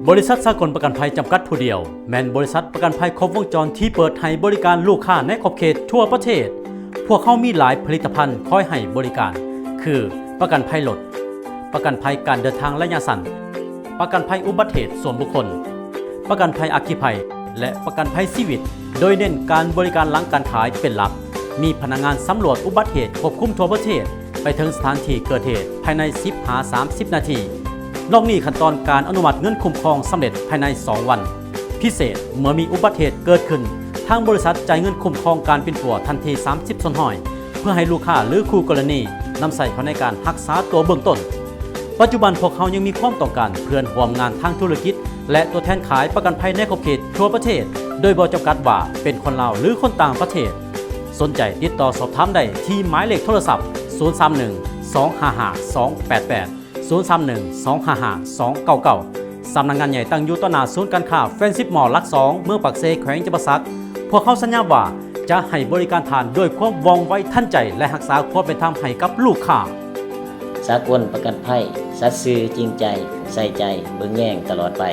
ບໍລິສັດສາກົນປະກັນໄພຈຳກັດຜູ້ດຽວ ແມ່ນບໍລິສັດປະກັນໄພຄົບວົງຈອນທີ່ເປີດໃຫ້ບໍລິການລູກຄ້າໃນຂອບເຂດທົ່ວປະເທດ. ພວກເຮົາມີຫຼາຍຜະລິດຕະພັນຄອຍໃຫ້ບໍລິການ ຄື ປະກັນໄພລົດ, ປະກັນໄພການເດີນທາງໄລຍະສັ້ນ, ປະກັນໄພອຸບັດເຫດສ່ວນບຸກຄົນ, ປະກັນໄພອັກຄີໄພ ແລະ ປະກັນໄພຊີວິດ, ໂດຍເນັ້ນການບໍລິການຫຼັງການຂາຍເປັນຫຼັກ. ມີພະນັກງານສຳຫຼວດອຸບັດເຫດຄວບຄຸມທົ່ວປະເທດ ໄປເຖິງສະຖານທີ່ເກີດເຫດພາຍໃນສິບຫາສາມສິບນາທີ. ນອກນີ້, ຂັ້ນຕອນການອະນຸມັດເງິນຄຸ້ມຄອງສຳເລັດພາຍໃນສອງວັນ. ພິເສດ, ເມື່ອມີອຸບັດເຫດເກີດຂຶ້ນ, ທາງບໍລິສັດຈ່າຍເງິນຄຸ້ມຄອງການປິ່ນປົວທັນທີສາມສິບສ່ວນຮ້ອຍ ເພື່ອໃຫ້ລູກຄ້າ ຫຼື ຄູ່ກໍລະນີນຳໃຊ້ເຂົ້າໃນການຮັກສາຕົວເບື້ອງຕົ້ນ. ປັດຈຸບັນພວກເຮົາຍັງມີຄວາມຕ້ອງການເພື່ອນຮ່ວມງານທາງທຸລະກິດ ແລະ ຕົວແທນຂາຍປະກັນໄພໃນຂອບເຂດທົ່ວປະເທດ ໂດຍບໍ່ຈຳກັດວ່າເປັນຄົນລາວ ຫຼື ຄົນຕ່າງປະເທດ. ສົນໃຈຕິດຕໍ່ສອບຖາມໄດ້ທີ່ໝາຍເລກໂທລະສັບ ສູນສາມໜຶ່ງ ສອງຫ້າຫ້າ ສອງແປດແປດ, ສູນສາມໜຶ່ງ ສອງຫ້າຫ້າ ສອງເກົ້າເກົ້າ. ສຳນັກງານໃຫຍ່ຕັ້ງຢູ່ຕໍ່ໜ້າສູນການຄ້າ Friendship Mall ຫຼັກສອງ ເມືອງປາກເຊ ແຂວງຈຳປາສັກ. ພວກເຮົາສັນຍາວ່າຈະໃຫ້ບໍລິການທ່ານດ້ວຍຄວາມວ່ອງໄວທັນໃຈ ແລະ ຮັກສາຄວາມເປັນທຳໃຫ້ກັບລູກຄ້າ. ສາກົນປະກັນໄພ ສັດຊື່ຈິງໃຈ ໃສ່ໃຈເບິ່ງແຍງຕະຫຼອດໄປ.